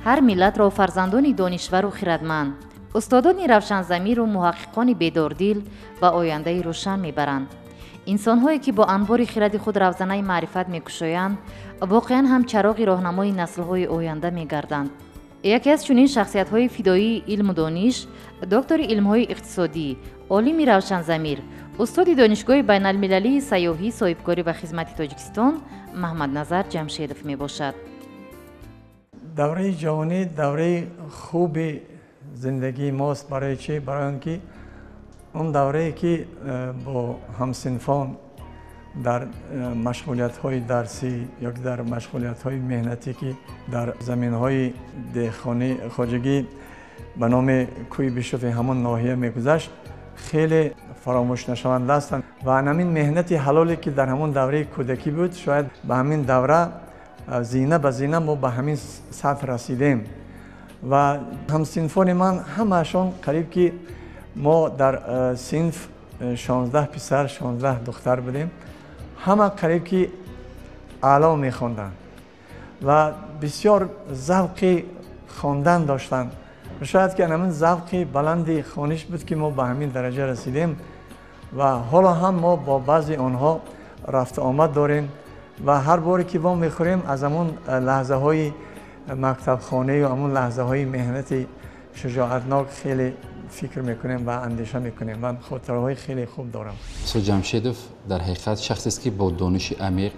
Ҳар миллатро фарзандони донишвару хирадманд, устодони равшанзамиру муҳаққиқони бедордил ба ояндаи рӯшан мебаранд. Инсонҳое, ки бо анбори хиради худ равзанаи маърифат мекушоянд, воқеан ҳам чароғи роҳнамои наслҳои оянда мегарданд. Яке аз чунин шахсиятҳои фидоии илму дониш, доктори илмҳои иқтисодӣ, олими равшанзамир, устоди Донишгоҳи байналмилалии сайёҳӣ, соҳибкорӣ ва хизмати Тоҷикистон Маҳмадназар Ҷамшедов мебошад. Давраи ҷавонӣ давраи хуби зиндагии мост. Барои чӣ? Барои он ки он даврае, ки бо ҳамсинфон дар машғулиятҳои дарсӣ ё ки дар машғулиятҳои меҳнатӣ, ки дар заминҳои деҳқонӣ хоҷагӣ ба номи кӯи Бишофи ҳамон ноҳия мегузашт, хеле фаромӯшнашаванда ҳастанд. Ва ҳамин меҳнати ҳалоле, ки дар ҳамон давраи кӯдакӣ буд, шояд ба ҳамин давра зина ба зина мо ба ҳамин сатҳ расидем. Ва ҳамсинфони ман ҳамаашон, қариб ки мо дар синф 16 писар, 16 духтар будем, ҳама қариб ки аъло мехонданд ва бисёр завқи хондан доштанд. Шояд ки ҳамин завқи баланди хониш буд, ки мо ба ҳамин дараҷа расидем. Ва ҳоло ҳам мо бо баъзе онҳо рафту омад дорем ва ҳар боре ки во мехӯрем, аз ҳамон лаҳзаҳои мактабхонаю ҳамон лаҳзаҳои меҳнати шуҷоатнок хеле фикр мекунем ва андеша мекунем. Ман хотираҳои хеле хуб дорам. Устод Ҷамшедов дар ҳақиқат шахсест, ки бо дониши амиқ,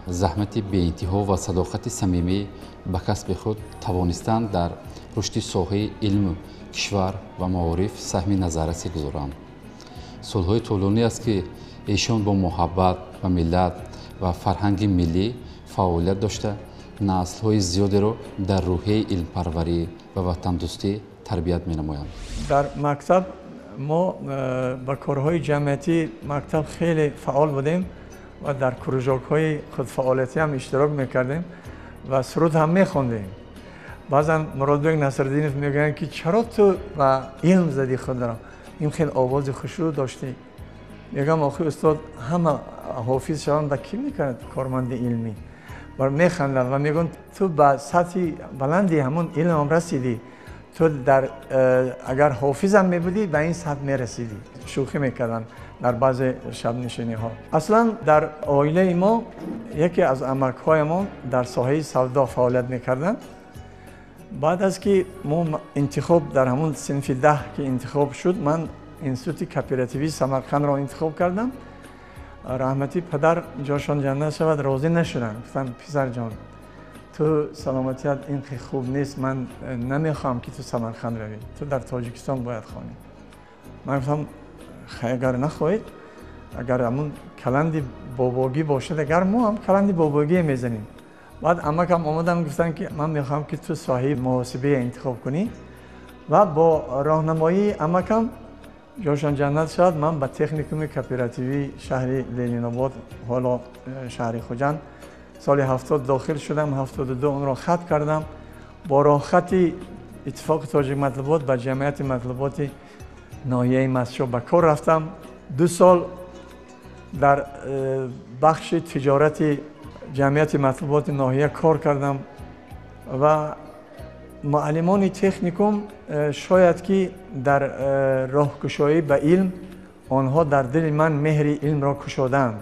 заҳмати беинтиҳо ва садоқати самимӣ ба касби худ тавонистанд дар рушди соҳаи илму кишвар ва маориф саҳми назаррасе гузоранд. Солҳои тӯлонӣ аст, ки эшон бо муҳаббат ба миллат ва фарҳанги миллӣ фаъолият дошта, наслҳои зиёдеро дар рӯҳияи илмпарварӣ ва ватандӯстӣ тарбият менамоянд. Дар мактаб мо ба корҳои ҷамъиятии мактаб хеле фаъол будем ва дар кружокҳои худфаъолиятӣ ҳам иштирок мекардем ва суруд ҳам мехондем. Баъзан Муродбек Насриддинов мегӯянд, ки чаро ту ба илм задӣ худро, ин хел овози хушрӯ доштӣ? Мегӯям: охи устод, ҳама ҳофиз шаванд, ба кӣ мекунад корманди илмӣ? Механданд ва мегӯянд: ту ба сатҳи баланди ҳамон илмам расидӣ, ту дар агар ҳофизам мебудӣ, ба ин сатҳ мерасидӣ. Шӯхӣ мекарданд дар баъзе шабнишиниҳо. Аслан дар оилаи мо яке аз амакҳоямон дар соҳаи савдо фаъолият мекарданд. Баъд аз ки мо интихоб дар ҳамон синфи 10 ки интихоб шуд, ман институти кооперативии Самарқандро интихоб кардам. Раҳматӣ падар, ҷошон ҷаннат шавад, розӣ нашуданд. Гуфтанд: писарҷон, ту саломатият ин хуб нест, ман намехоҳам, ки ту Самарқанд равӣ, ту дар Тоҷикистон бояд хонӣ. Ман гуфтам: агар нахоҳед, агар ҳамун каланди бобогӣ бошад, агар мо ҳам каланди бобогие мезанем. Баъд амакам омадам, гуфтанд, ки ман мехоҳам, ки ту соҳаи муҳосибае интихоб кунӣ. Ва бо роҳнамоии амакам, ҷошон ҷаннат шавад, ман ба техникуми кооперативии шаҳри Ленинобод, ҳоло шаҳри Хуҷанд, соли 70 дохил шудам, 72 онро хат кардам. Бо роҳхати Иттифоқи тоҷик матлубот ба ҷамъияти матлуботи ноҳияи Мастчоҳ ба кор рафтам. 2 сол дар бахши тиҷорати ҷамъияти матлуботи ноҳия кор кардам. Ва муаллимони техникум шояд ки дар роҳкушоӣ ба илм онҳо дар дили ман меҳри илмро кушоданд.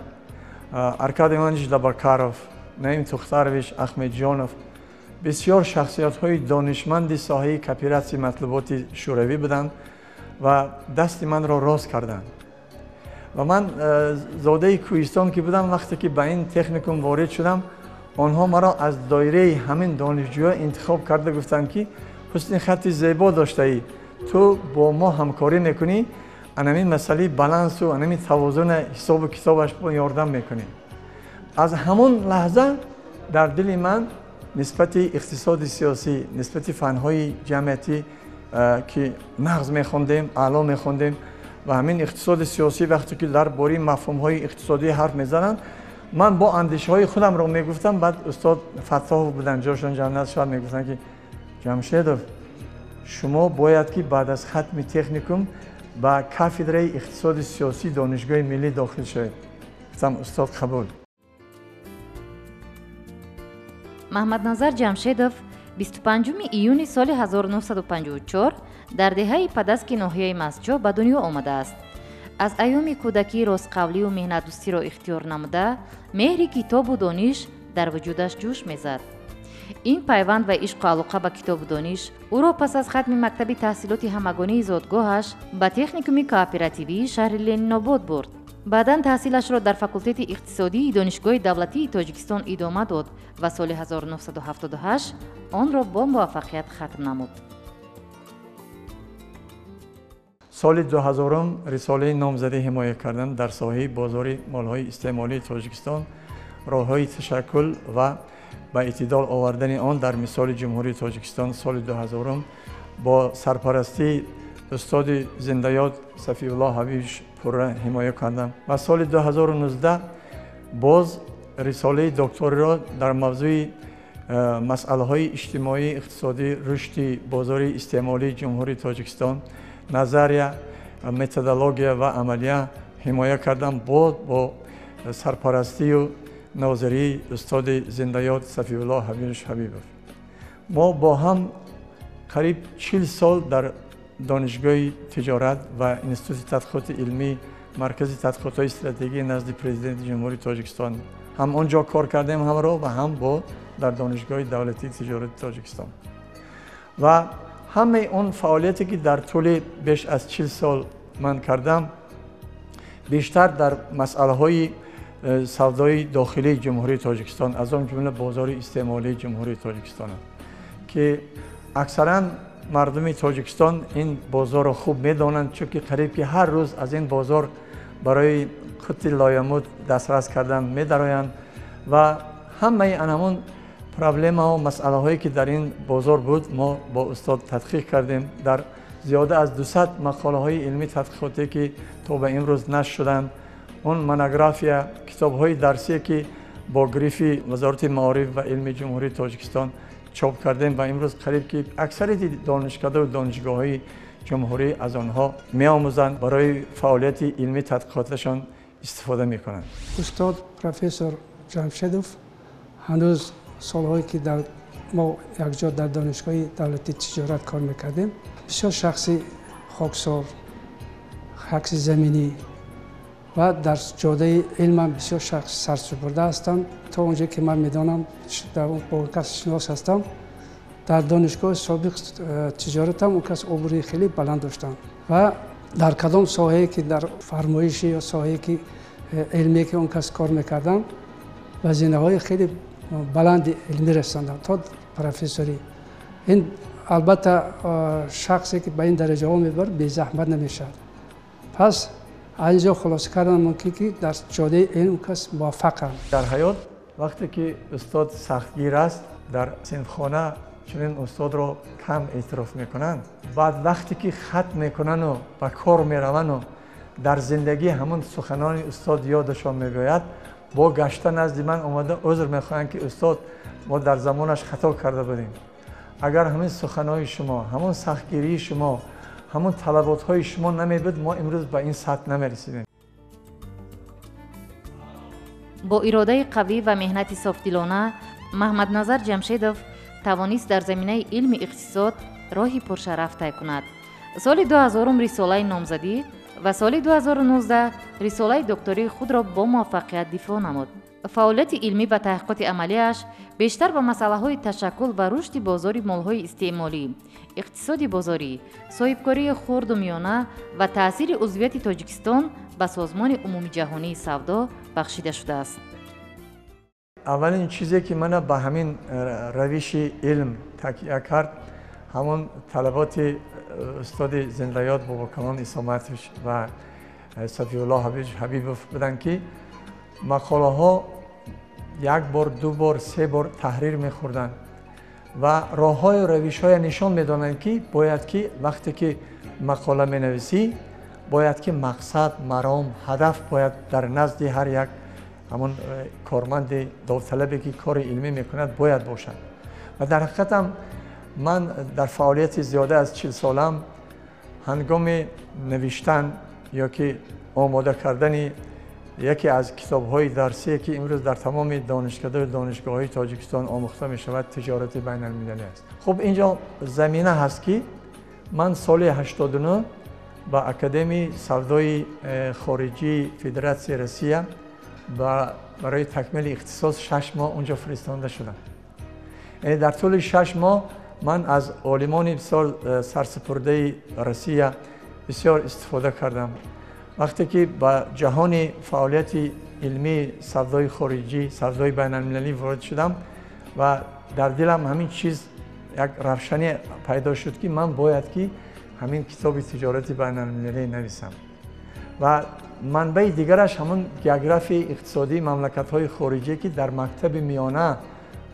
Аркадий Иванович Дабакаров, Наим Тухтарович Ахмедҷонов бисёр шахсиятҳои донишманди соҳаи кооператсияи матлуботи шӯравӣ буданд ва дасти манро рост карданд. Ва ман зодаи кӯҳистон ки будам, вақте ки ба ин техникум ворид шудам, онҳо маро аз доираи ҳамин донишҷӯё интихоб карда, гуфтанд, ки ҳусни хатти зебо доштаӣ, ту бо мо ҳамкорӣ мекунӣ, анамин масъалаи балансу анамин тавозуна ҳисобу китобаш бо ёрдам мекунӣ. Аз ҳамон лаҳза дар дили ман нисбати иқтисоди сиёсӣ, нисбати фанҳои ҷамъиятӣ, ки нағз мехондем, аъло мехондем, ва ҳамин иқтисоди сиёсӣ, вақте ки дар бораи мафҳумҳои иқтисодӣ ҳарф мезананд, ман бо андешаҳои худамро мегуфтам. Баъд устод Фаттоҳов буданд, ҷошон ҷаннат шавад, мегуфтанд, ки Ҷамшедов, шумо бояд ки баъд аз хатми техникум ба кафедраи иқтисоди сиёсии Донишгоҳи миллӣ дохил шавед. Гуфтам: устод, қабул. Маҳмадназар Ҷамшедов 25 июни соли 1954 дар деҳаи Падаски ноҳияи Мастчоҳ ба дунё омадааст. Аз айёми кӯдакӣ ростқавлию меҳнатдӯстиро ихтиёр намуда, меҳри китобу дониш дар вуҷудаш ҷӯш мезад. Ин пайванд ва ишқу алоқа ба китобу дониш ӯро пас аз хатми мактаби таҳсилоти ҳамагонии зодгоҳаш ба техникуми кооперативии шаҳри Ленинобод бурд. Баъдан таҳсилашро дар факултети иқтисодии Донишгоҳи давлатии Тоҷикистон идома дод ва соли 1978 онро бо муваффақият хатм намуд. Соли 2000 рисолаи номзадӣ ҳимоя кардам дар соҳаи бозори молҳои истеъмолии Тоҷикистон, роҳҳои ташаккул ва ба эътидол овардани он дар мисоли Ҷумҳурии Тоҷикистон. Соли 2000 бо сарпарастии устоди зиндаёд Сафиулло Ҳабибович пурра ҳимоя кардам ва соли 2019 боз рисолаи докториро дар мавзӯи масъалаҳои иҷтимоӣ, иқтисодӣ, рушди бозори истеъмолии Ҷумҳурии Тоҷикистон, назария, методология ва амалия ҳимоя кардам боз бо сарпарастию нозирии устоди зиндаёд Сафиулло Ҳабибович Ҳабибов. Мо бо ҳам қариб 40 сол дар Донишгоҳи тиҷорат ва Институти тадқиқоти илмӣ, Маркази тадқиқотҳои стратегии назди Президенти Ҷумҳурии Тоҷикистон ҳам он ҷо кор кардем ҳамро ва ҳам бо дар Донишгоҳи давлатии тиҷорати Тоҷикистон. Ва ҳамаи он фаъолияте ки дар тӯли беш аз 40 сол ман кардам, бештар дар масъалаҳои савдои дохилии Ҷумҳурии Тоҷикистон, аз он ҷумла бозори истеъмолии Ҷумҳурии Тоҷикистон аст, ки аксаран мардуми Тоҷикистон ин бозорро хуб медонанд, чунки қариб ки ҳар рӯз аз ин бозор барои қути лоямуд дастрас кардан медароянд ва ҳамаи анамон проблемаҳо, масъалаҳое ки дар ин бозор буд, мо бо устод тадқиқ кардем. Дар зиёда аз 200 мақолаҳои илмӣ тадқиқотие ки то ба имрӯз нашр шуданд, он монография, китобҳои дарсие ки бо грифи Вазорати маориф ва илми Ҷумҳурии Тоҷикистон чоп кардем ва имрӯз қариб ки аксарияти донишкадау донишгоҳҳои ҷумҳурӣ аз онҳо меомӯзанд, барои фаъолияти илмӣ тадқиқоташон истифода мекунанд. Устод профессор Ҷамшедов ҳанӯз солҳое ки дар мо якҷо дар Донишгоҳи давлатии тиҷорат кор мекардем, бисёр шахси хоксор, шахси заминӣ ва дар ҷодаи илмам бисёр шахси сарсупурда ҳастанд. То онҷое ки ман медонам, бо он кас шинос ҳастам, дар донишгоҳи собиқ тиҷоратам он кас обрӯи хеле баланд доштанд ва дар кадом соҳае ки дар фармоиши ё соҳае ки илмие ки он кас кор мекарданд, вазинаҳои хеле баланди илмӣ расонданд то профессорӣ. Ин албатта шахсе ки ба ин дараҷаҳо мебарад безаҳмат намешавад. Пас аз ин ҷо хулоса кардан мумкин ки дар ҷодаи илм кас муваффақанд. Дар ҳаёт вақте ки устод сахтгир аст, дар синфхона чунин устодро кам эътироф мекунанд. Баъд вақте ки хат мекунану ба кор меравану дар зиндагӣ ҳамон суханони устод ёдашон мебиёяд, бо гашта назди ман омада узр мехоҳанд ки устод, мо дар замонаш хато карда будем. Агар ҳамин суханои шумо, ҳамон сахтгирии шумо, ҳамон талаботҳои шумо намебуд, мо имрӯз ба ин сатҳ намерасидем. Бо иродаи қавӣ ва меҳнати софдилона Маҳмадназар Ҷамшедов тавонист дар заминаи илми иқтисод роҳи пуршараф тай кунад. Соли 2000 рисолаи номзадӣ ва соли 2019 рисолаи доктории худро бо муваффақият дифоъ намуд. Фаъолияти илмӣ ва таҳқиқоти амалиаш бештар ба масъалаҳои ташаккул ва рушди бозори молҳои истеъмолӣ, иқтисоди бозорӣ, соҳибкории хурду миёна ва таъсири узвияти Тоҷикистон ба Созмони умумиҷаҳонии савдо бахшида шудааст. Аввалин чизе ки мана ба ҳамин равиши илм такя кард, ҳамон талаботи устоди зиндаёд Бобокалон Исоматович ва Сафиулло Ҳабибов буданд, ки мақолаҳо як бор, ду бор, се бор таҳрир мехӯрданд ва роҳҳою равишҳое нишон медонанд, ки бояд ки вақте ки мақола менависӣ, бояд ки мақсад, маром, ҳадаф бояд дар назди ҳар як ҳамон корманди довталабе ки кори илмӣ мекунад бояд бошад. Ва дар ҳақиқатам ман дар фаъолияти зиёда аз 40 солам ҳангоми навиштан ё ки омода кардани Яке аз китобҳои дарсие, ки имрӯз дар тамоми донишкадаи донишгоҳҳои Тоҷикистон омӯхта мешавад, тиҷорати байналмилалӣ аст. Хуб, инҷо замина ҳаст, ки ман соли 89 ба Академияи савдои хориҷии Федератсияи Россия барои такмили ихтисос 6 моҳ унҷо фиристонда шудам. Яъне дар тӯли 6 моҳ ман аз олимони бисёр сарсупурдаи Россия бисёр истифода кардам. Вақте ки ба ҷаҳони фаъолияти илмии савдои хориҷӣ, савдои байналмилалӣ ворид шудам ва дар дилам ҳамин чиз як равшанӣ пайдо шуд, ки ман бояд ки ҳамин китоби тиҷорати байналмилалӣ нависам. Ва манбаи дигараш ҳамон географияи иқтисодии мамлакатҳои хориҷӣ, ки дар мактаби миёна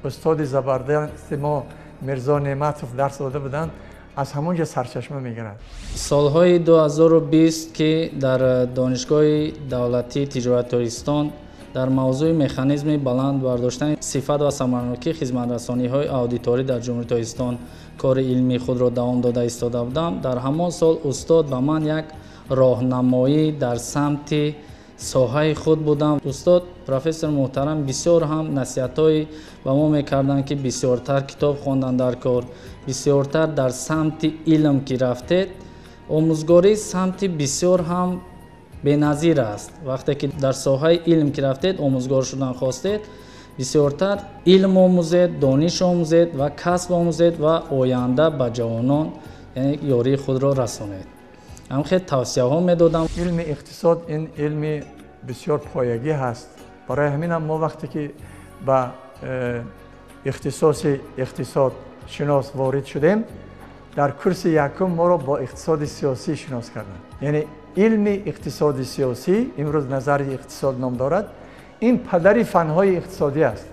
устоди забардасти мо Мирзо Неъматов дарс дода буданд, аз ҳамон ҷо сарчашма мегирад. Солҳои 2020, ки дар Донишгоҳи давлатии тиҷорати Тоҷикистон дар мавзӯи механизми баланд бардоштани сифат ва самаранокии хизматрасониҳои аудиторӣ дар Ҷумҳурии Тоҷикистон кори илмии худро давом дода истода будам, дар ҳамон сол устод ба ман як роҳнамоӣ дар самти соҳаи худ будам. Устод профессор муҳтарам бисёр ҳам насиҳатҳое ба мо мекарданд, ки бисёртар китоб хондан дар кор, бисёртар дар самти илм ки рафтед, омӯзгорӣ самти бисёр ҳам беназир аст. Вақте ки дар соҳаи илм ки рафтед, омӯзгор шудан хостед, бисёртар илм омӯзед, дониш омӯзед ва касб омӯзед ва оянда ба ҷавонон, яъне ёрии худро расонед. Ҳам хел тавсияҳо медодам. Илми иқтисод ин илми бисёр поягӣ ҳаст. Барои ҳамин ҳам мо вақте ки ба ихтисоси иқтисодшинос ворид шудем, дар курси якум моро бо иқтисоди сиёсӣ шинос карданд. Яъне илми иқтисоди сиёсӣ, имрӯз назари иқтисод ном дорад, ин падари фанҳои иқтисодӣ аст.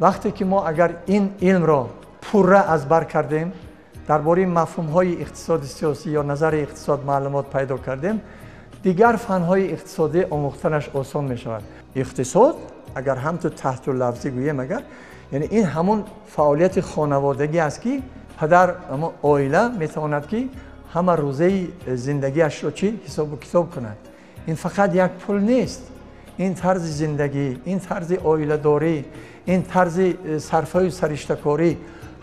Вақте ки мо агар ин илмро пурра аз бар кардем, дар бораи мафҳумҳои иқтисоди сиёсӣ ё назари иқтисод маълумот пайдо кардем, дигар фанҳои иқтисодӣ омӯхтанаш осон мешавад. Иқтисод агар ҳам ту таҳту лафзӣ гӯем, агар яъне ин ҳамон фаъолияти хонаводагӣ аст, ки падар, ҳамон оила метавонад, ки ҳама рӯзаи зиндагиашро чӣ ҳисобу китоб кунад. Ин фақат як пул нест, ин тарзи зиндагӣ, ин тарзи оиладорӣ, ин тарзи сарфаю сариштакорӣ,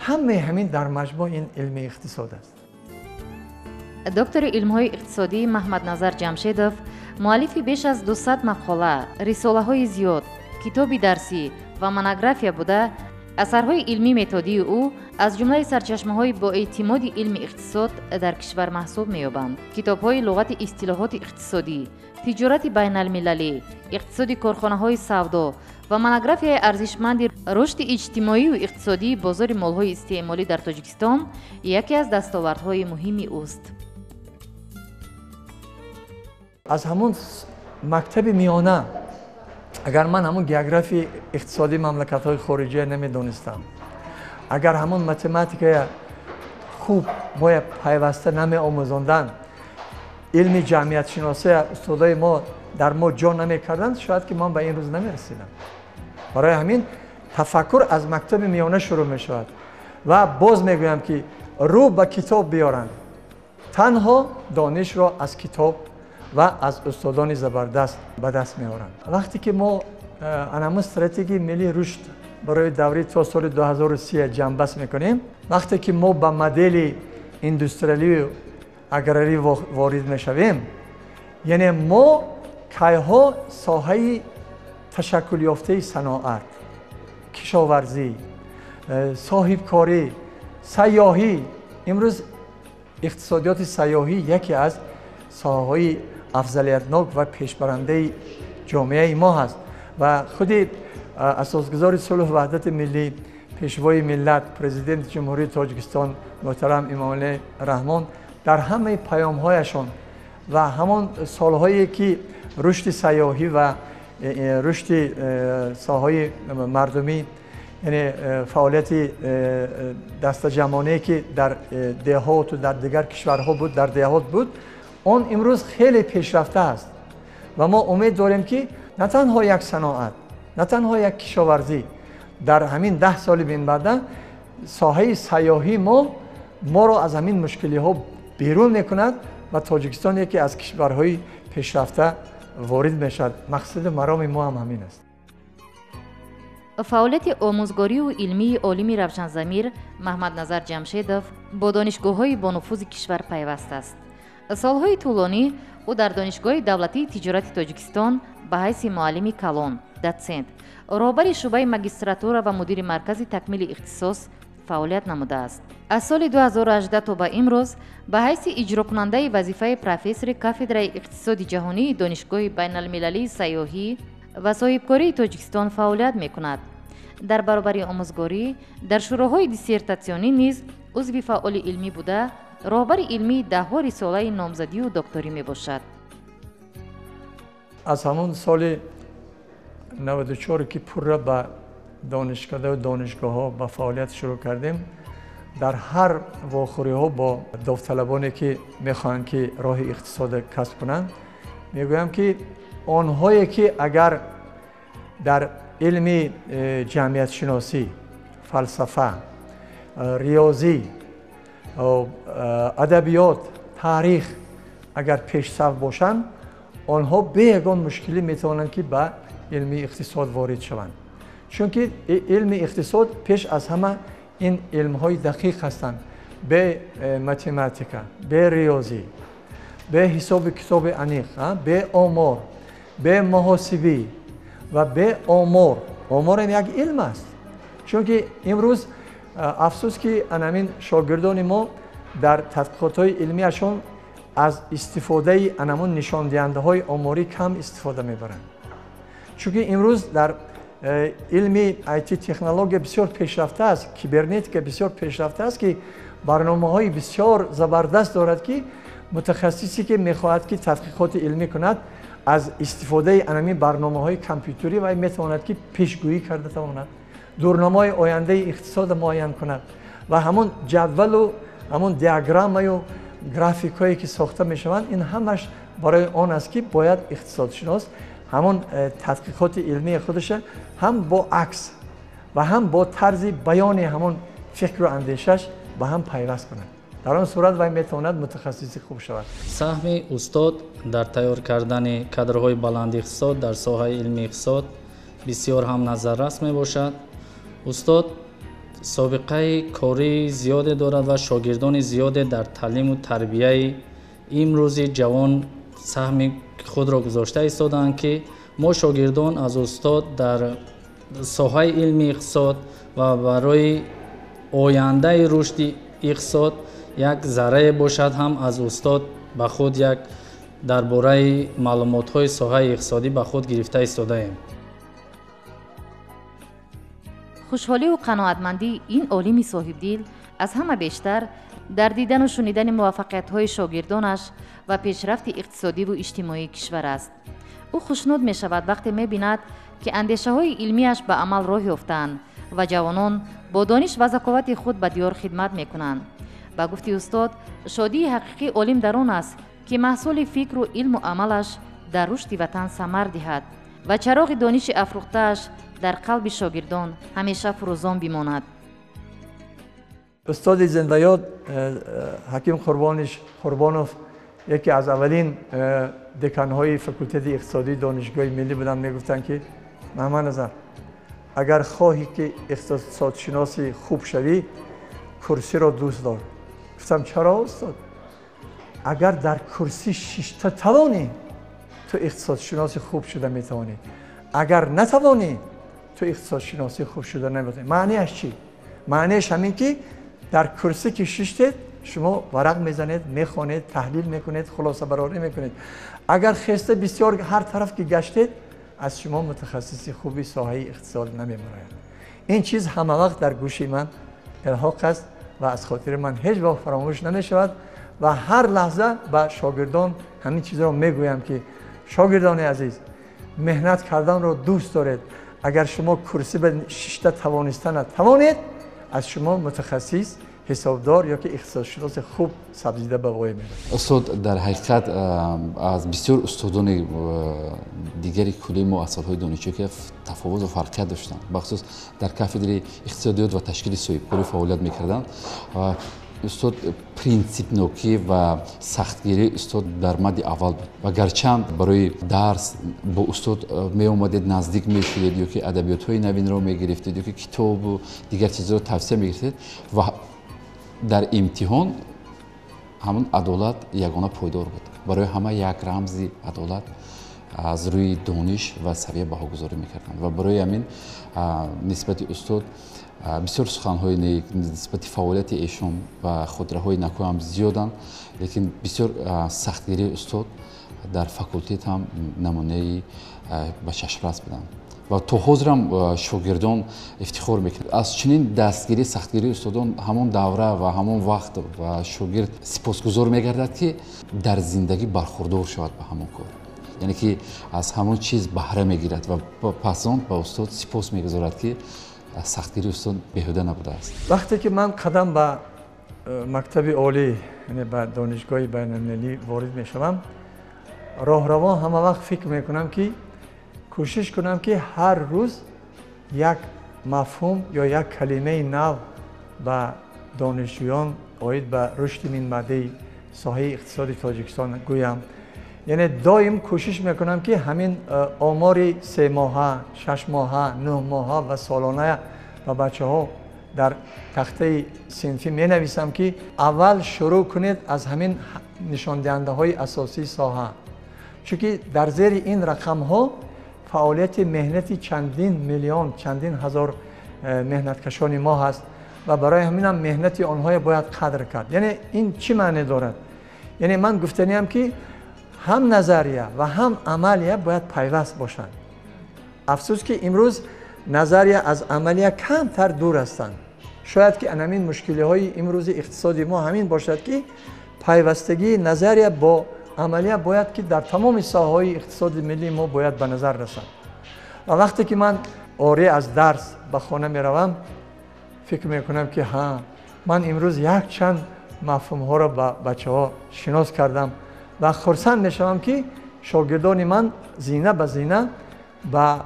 ҳамаи ҳамин дар маҷмӯъ ин илми иқтисод аст. Доктори илмҳои иқтисодӣ Маҳмадназар Ҷамшедов муаллифи беш аз 200 мақола, рисолаҳои зиёд, китоби дарсӣ ва монография буда, асарҳои илмӣ методии ӯ аз ҷумлаи сарчашмаҳои боэътимоди илми иқтисод дар кишвар маҳсуб меёбанд. Китобҳои луғати истилоҳоти иқтисодӣ, тиҷорати байналмилалӣ, иқтисоди корхонаҳои савдо ва монографияи арзишманди рушди иҷтимоию иқтисодии бозори молҳои истеъмолӣ дар Тоҷикистон яке аз дастовардҳои муҳими ӯст. Аз ҳамон мактаби миёна агар ман ҳамон географияи иқтисодии мамлакатҳои хориҷия намедонистам, агар ҳамон математикая хуб моя пайваста намеомӯзонданд, илми ҷамъиятшиносия устодои мо дар мо ҷо намекарданд, шояд ки ман ба ин рӯз намерасидам. Барои ҳамин тафаккур аз мактаби миёна шурӯъ мешавад ва боз мегӯям, ки рӯ ба китоб биёранд. Танҳо донишро аз китоб ва аз устодони забардаст ба даст меоранд. Вақте ки мо анамун стратегияи миллии рушд барои даври то соли 2030 ҷамъбаст мекунем, вақте ки мо ба модели индустриалию аграрӣ ворид мешавем, яъне мо кайҳо соҳаи ташаккулёфтаи саноат, кишоварзӣ, соҳибкорӣ, сайёҳӣ, имрӯз иқтисодиёти сайёҳӣ яке аз соҳаҳои афзалиятнок ва пешбарандаи ҷомеаи мо ҳаст ва худи асосгузори сулҳу ваҳдати миллӣ, пешвои миллат, президенти Ҷумҳурии Тоҷикистон муҳтарам Эмомалӣ Раҳмон дар ҳамаи паёмҳояшон ва ҳамон солҳое ки рушди сайёҳӣ ва рушди соҳаҳои мардумӣ, яъне фаъолияти дастаҷамъонае ки дар деҳоту дар дигар кишварҳо буд, дар деҳот буд, он имрӯз хеле пешрафта аст ва мо умед дорем, ки на танҳо як саноат, на танҳо як кишоварзӣ, дар ҳамин 10 соли минбаъда соҳаи сайёҳии мо моро аз ҳамин мушкилиҳо берун мекунад ва Тоҷикистон яке аз кишварҳои пешрафта ворид мешавад. Мақсади мароми мо ҳам ҳамин аст. Фаъолияти омӯзгорию илмии олими равшанзамир Маҳмадназар Ҷамшедов бо донишгоҳҳои бонуфузи кишвар пайваст аст. Солҳои тӯлонӣ ӯ дар Донишгоҳи давлатии тиҷорати Тоҷикистон ба ҳайси муаллими калон, дотсент, роҳбари шӯъбаи магистратура ва мудири маркази такмили ихтисос фаъолият намудааст. Аз соли 2018 то ба имрӯз ба ҳайси иҷрокунандаи вазифаи профессори кафедраи иқтисоди ҷаҳонии Донишгоҳи байналмилалии сайёҳӣ ва соҳибкории Тоҷикистон фаъолият мекунад. Дар баробари омӯзгорӣ дар шӯроҳои диссертатсионӣ низ узви фаъоли илмӣ буда, роҳбари илмии даҳҳо рисолаи номзадию докторӣ мебошад. Аз ҳамон соли 94 ки пурра ба донишкадаю донишгоҳҳо ба фаъолият шурӯъ кардем, дар ҳар вохӯриҳо бо довталабоне ки мехоҳанд ки роҳи иқтисодро касб кунанд, мегӯям ки онҳое ки агар дар илми ҷамъиятшиносӣ, фалсафа, риёзӣ, адабиёт, таърих агар пешсаф бошанд, онҳо бе ягон мушкилӣ метавонанд ки ба илми иқтисод ворид шаванд. Чунки илми иқтисод пеш аз ҳама ин илмҳои дақиқ ҳастанд, бе математика, бе риёзӣ, бе ҳисоби китоби аниқ, бе омор, бе муҳосибӣ ва бе омор. Оморам як илм аст. Чунки имрӯз афсӯс ки анамин шогирдони мо дар тадқиқотҳои илмиашон аз истифодаи анамун нишондиҳандаҳои оморӣ кам истифода мебаранд. Чунки имрӯз дар илми IT технология бисёр пешрафта аст, кибернетика бисёр пешрафта аст, ки барномаҳои бисёр забардаст дорад, ки мутахассисе ки мехоҳад ки тадқиқоти илмӣ кунад, аз истифодаи анамин барномаҳои компютерӣ вай метавонад ки пешгӯӣ карда тавонад, дурнамои ояндаи иқтисодро муайян кунад ва ҳамон ҷадвалу ҳамон диаграммаю графикҳое ки сохта мешаванд, ин ҳамаш барои он аст ки бояд иқтисодшинос ҳамон тадқиқоти илмии худаша ҳам бо акс ва ҳам бо тарзи баёни ҳамон фикру андешаш ба ҳам пайваст кунад. Дар он сурат вай метавонад мутахассиси хуб шавад. Саҳми устод дар тайёр кардани кадрҳои баланди иқтисод дар соҳаи илми иқтисод бисёр ҳам назаррас мебошад. Устод собиқаи кории зиёде дорад ва шогирдони зиёде дар таълиму тарбияи имрӯзи ҷавон саҳми худро гузошта истодаанд, ки мо шогирдон аз устод дар соҳаи илми иқтисод ва барои ояндаи рушди иқтисод як заррае бошад ҳам аз устод ба худ як дар бораи маълумотҳои соҳаи иқтисодӣ ба худ гирифта истодаем. Хушҳолию қаноатмандии ин олими соҳибдил аз ҳама бештар дар дидану шунидани муваффақиятҳои шогирдонаш ва пешрафти иқтисодиву иҷтимоии кишвар аст. Ӯ хушнуд мешавад вақте мебинад, ки андешаҳои илмиаш ба амал роҳ ёфтаанд ва ҷавонон бо дониш ва заковати худ ба диёр хидмат мекунанд. Ба гуфти устод, шодии ҳақиқии олим дар он аст, ки маҳсули фикру илму амалаш дар рушди ватан самар диҳад ва чароғи дониши афрӯхтааш дар қалби шогирдон ҳамеша фурӯзон бимонад. Устоди зиндаёд Ҳаким Қурбонов яке аз аввалин деканҳои факултети иқтисодии Донишгоҳи миллӣ буданд, мегуфтанд ки Маҳмадназар, агар хоҳӣ ки иқтисодшиноси хуб шавӣ, курсиро дӯст дор. Гуфтам чаро устод? Агар дар курсӣ шишта тавонӣ, ту иқтисодшиноси хуб шуда метавонӣ. Агар натавонӣ, ту иқтисодшиноси хуб шуда наметавонӣ. Маънияш чӣ? Маънияш ҳамин ки дар курсӣ ки шиштед, шумо варақ мезанед, мехонед, таҳлил мекунед, хулосабарорӣ мекунед. Агар хеста бисёр ҳар тараф ки гаштед, аз шумо мутахассиси хуби соҳаи иқтисод намебарояд. Ин чиз ҳама вақт дар гӯши ман илҳоқ аст ва аз хотири ман ҳеҷ вақт фаромӯш намешавад ва ҳар лаҳза ба шогирдон ҳамин чизро мегӯям ки шогирдони азиз, меҳнат карданро дӯст доред. Агар шумо курсӣ ба шишта тавониста натавонед, аз шумо мутахассис, ҳисобдор ё ки иқтисодшиноси хуб сабзида ба воя мерасад. Устод дар ҳақиқат аз бисёр устодони дигари куллии мо аз солҳои донишҷӯ ки тафовут ва фарқият доштанд, бахусус дар кафедраи иқтисодиёт ва ташкили соҳибкорӣ фаъолият мекарданд. Устод принсипнокӣ ва сахтгирии устод дар мадди аввал буд ва гарчанд барои дарс бо устод меомадед, наздик мешудед ё ки адабиётҳои навинро мегирифтед ё ки китобу дигар чизҳоро тавсия мегирифтед ва дар имтиҳон ҳамон адолат ягона пойдор буд. Барои ҳама як рамзи адолат аз рӯи дониш ва савия баҳогузорӣ мекарданд ва барои ҳамин нисбати устод бисёр суханҳои нек, нисбати фаъолияти эшон ва хотираҳои накӯ ҳам зиёданд, лекин бисёр сахтгирии устод дар факултет ҳам намунаи ба чашмрас буданд ва то ҳозирам шогирдон ифтихор мекунанд аз чунин дастгирӣ, сахтгирии устодон. Ҳамон давра ва ҳамон вақт ва шогирд сипосгузор мегардад, ки дар зиндагӣ бархурдор шавад ба ҳамон кор, яъне ки аз ҳамон чиз баҳра мегирад ва пас он ба устод сипос мегузорад, ки сахтгирии устод беҳуда набудааст. Вақте ки ман қадам ба мактаби олӣ, яъне ба донишгоҳи байналмилалӣ ворид мешавам, роҳравон ҳама вақт фикр мекунам, ки кӯшиш кунам, ки ҳар рӯз як мафҳум ё як калимаи нав ба донишҷӯён оид ба рушди минбаъдаи соҳаи иқтисоди Тоҷикистон гӯям. Яъне доим кӯшиш мекунам, ки ҳамин омори 3 моҳа, 6 моҳа, 9 моҳа ва солона ба бачаҳо дар тахтаи синфӣ менависам, ки аввал шурӯъ кунед аз ҳамин нишондиҳандаҳои асосии соҳа, чунки дар зери ин рақамҳо фаъолияти меҳнати чандин миллион, чандин ҳазор меҳнаткашони мо ҳаст ва барои ҳаминам меҳнати онҳое бояд қадр кард. Яъне ин чӣ маъне дорад? Яъне ман гуфтаниам, ки ҳам назария ва ҳам амалия бояд пайваст бошанд. Афсӯс, ки имрӯз назария аз амалия камтар дур ҳастанд. Шояд ки анамин мушкилиҳои имрӯзи иқтисоди мо ҳамин бошад, ки пайвастагии назария бо амалия бояд ки дар тамоми соҳаҳои иқтисоди миллии мо бояд ба назар расад. Ва вақте ки ман оре аз дарс ба хона меравам, фикр мекунам, ки ҳа, ман имрӯз якчанд мафҳумҳоро ба бачаҳо шинос кардам ва хурсанд мешавам, ки шогирдони ман зина ба зина ба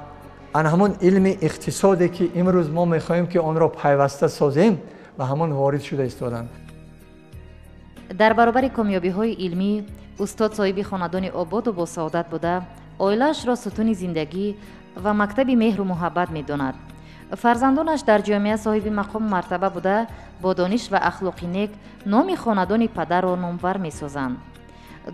ана ҳамон илми иқтисоде, ки имрӯз мо мехоҳем, ки онро пайваста созем, ба ҳамон ворид шуда истоданд. Дар баробари комёбиҳои илмӣ устод соҳиби хонадони ободу босаодат буда, оилаашро сутуни зиндагӣ ва мактаби меҳру муҳаббат медонад. Фарзандонаш дар ҷомеа соҳиби мақому мартаба буда, бо дониш ва ахлоқи нек номи хонадони падарро номвар месозанд.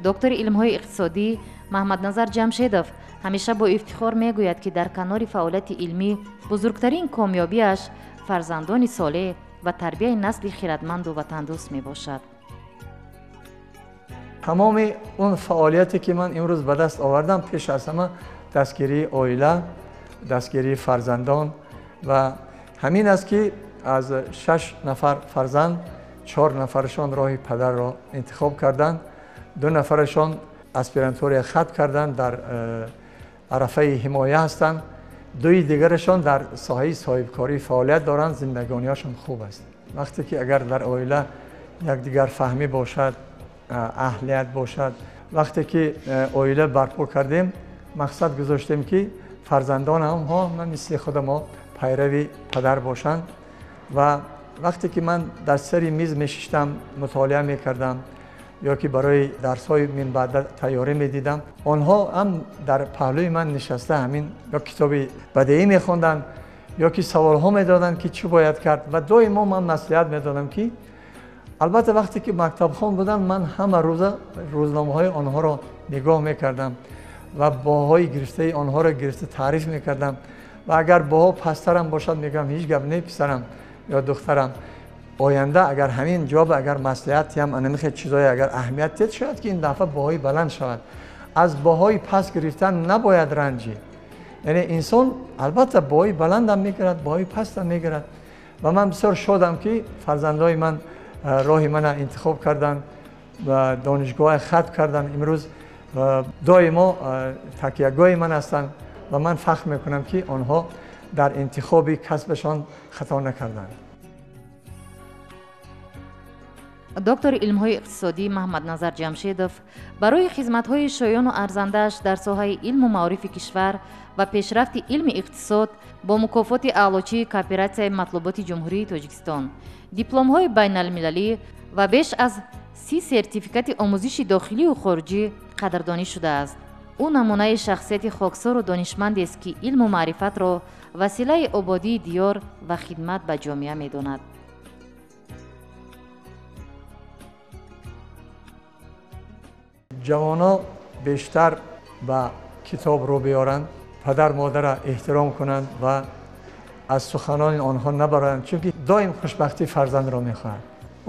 Доктори илмҳои иқтисодӣ Маҳмадназар Ҷамшедов ҳамеша бо ифтихор мегӯяд, ки дар канори фаъолияти илмӣ бузургтарин комёбиаш фарзандони солеҳ ва тарбияи насли хиратманду ватандӯст мебошад. Тамоми он фаъолияте, ки ман имрӯз ба даст овардам, пеш аз ҳама дастгирии оила, дастгирии фарзандон ва ҳамин аст, ки аз шаш нафар фарзанд чор нафарашон роҳи падарро интихоб карданд, ду нафарашон аспирантурия хатм карданд, дар арафаи ҳимоя ҳастанд, дуи дигарашон дар соҳаи соҳибкорӣ фаъолият доранд, зиндагониҳошон хуб аст. Вақте ки агар дар оила якдигарфаҳмӣ бошад, аҳлият бошад, вақте ки оила барпо кардем, мақсад гузоштем, ки фарзандонамҳо мисли худа мо пайрави падар бошанд. Ва вақте ки ман дар сари миз мешиштам, мутолиа мекардам ё ки барои дарсҳои минбаъда тайёрӣ медидам, онҳо ҳам дар паҳлӯи ман нишаста ҳамин ё китоби бадеӣ мехонданд, ё ки саволҳо медоданд, ки чӣ бояд кард, ва доимо ман маслиҳат медодам, ки албатта вақте ки мактабхон будам, ман ҳама рӯза рӯзномаҳои онҳоро нигоҳ мекардам ва баҳои гирифтаи онҳоро гирифта таъриф мекардам. Ва агар баҳо пасттарам бошад, мегӯям: «Ҳеҷ гап не, писарам ё духтарам, оянда агар ҳамин ҷавоб, агар маслиҳатиам, анамихел чизое агар аҳамият дед, шояд ки ин дафъа баҳои баланд шавад. Аз баҳои паст гирифтан набояд ранҷӣ. Яъне инсон албатта баҳои баландам мегирад, баҳои пастам мегирад». Ва ман бисёр шодам, ки фарзандои ман роҳи мана интихоб карданд ва донишгоҳ хатм карданд, имрӯз доимо такягоҳи ман ҳастанд ва ман фахр мекунам, ки онҳо дар интихоби касбашон хато накарданд. Доктори илмҳои иқтисодӣ Маҳмадназар Ҷамшедов барои хизматҳои шоёну арзандааш дар соҳаи илму маорифи кишвар ва пешрафти илми иқтисод бо мукофоти Аълочии кооператсияи матлуботи Ҷумҳурии Тоҷикистон, дипломҳои байналмилалӣ Ва беш аз 30 сертификати омӯзиши дохилию хориҷӣ қадрдонӣ шудааст. Ӯ намунаи шахсияти хоксору донишмандест, ки илму маърифатро василаи ободии диёр ва хидмат ба ҷомеа медонад. Ҷавонон бештар ба китоб рӯ биёранд, падар модарро эҳтиром кунанд ва аз суханони онҳо набароянд, чунки доим хушбахтии фарзандро мехоҳанд.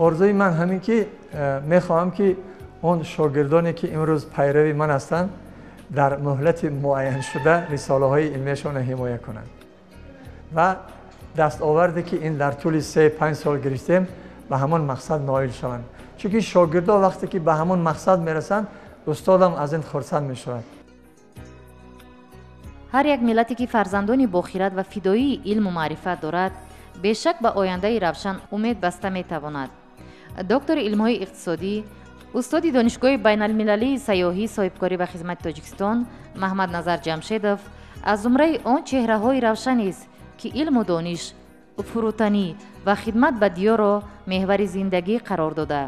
Орзуи ман ҳамин ки мехоҳам, ки он шогирдоне ки имрӯз пайрави ман ҳастанд, дар муҳлати муайяншуда рисолаҳои илмияшонро ҳимоя кунанд ва дастоварде ки ин дар тӯли 3-5 сол гирифтем, ба ҳамон мақсад ноил шаванд. Чунки шогирдо вақте ки ба ҳамон мақсад мерасанд, устодам аз ин хурсанд мешавад. Ҳар як миллате ки фарзандони бохират ва фидоии илму маърифат дорад, бешак ба ояндаи равшан умед баста метавонад. Доктори илмҳои иқтисодӣ, устоди Донишгоҳи байналмилалии сайёҳӣ, соҳибкорӣ ва хизмати Тоҷикистон Маҳмадназар Ҷамшедов аз зумраи он чеҳраҳои равшанест, ки илму дониш, фурӯтанӣ ва хидмат ба диёрро меҳвари зиндагӣ қарор дода,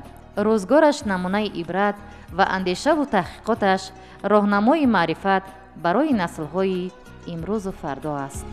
рӯзгораш намунаи ибрат ва андешаву таҳқиқоташ роҳнамои маърифат барои наслҳои имрӯзу фардо аст.